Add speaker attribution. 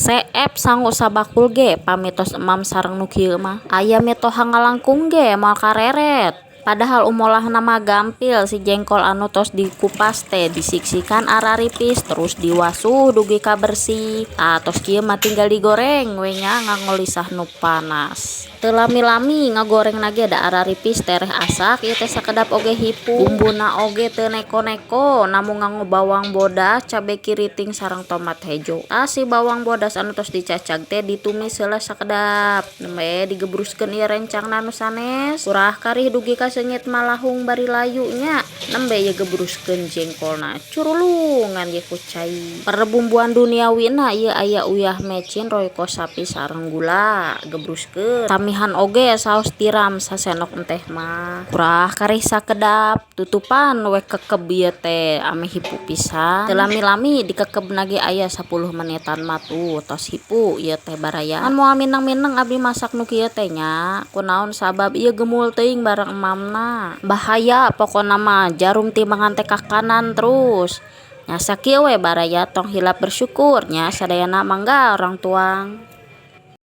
Speaker 1: Seep sangu sabakul ge pami tos emam sareng nu kieu mah. Aya mitoha ngalangkung ge moal kareret. Padahal umolahna mah gampil, si jengkol anu tos dikupas teh disiksikan araripis, terus diwasuh dugi ka bersih. Tah, tos kieu mah tinggal digoreng we nya nganggo lisah nu panas. Teu lami-lami ngagorengna ge, da araripis tereh asak ieu teh, sakedap oge hipu. Bumbuna oge teu neko-neko, namung nganggo bawang bodas, cabe kiriting sareng tomat hejo. Tah, si bawang bodas anu tos dicacag teh ditumis heula sakedap, nembe digebruskeun ieu rencangna nu sanes. Kurah karih dugi ka seungit malahung bari layu nya, nembe ieu gebruskeun jengkolna, curulungan ye ku cai. Perbumbuan duniawina ieu aya uyah, mecin, Royco sapi sareng gula, gebruskeun. Tamihan oge saos tiram sasendok enteh mah. Kurah karih sakedap, tutupan we, kekeb ieu teh ameh hipu pisan. Teu lami-lami dikekebna ge, aya 10 menitan mah tuh tos hipu ieu teh, baraya. Ngan moal mineng-mineng abdi masak nu kieu teh nya, kunaon sabab ieu gemul teuing bareng emamna. Bahaya pokona mah, jarum timbangan teh ka kanan terus. Nya, sakieu we, baraya. Tong hilap bersyukur nya sadayana. Mangga urang tuang.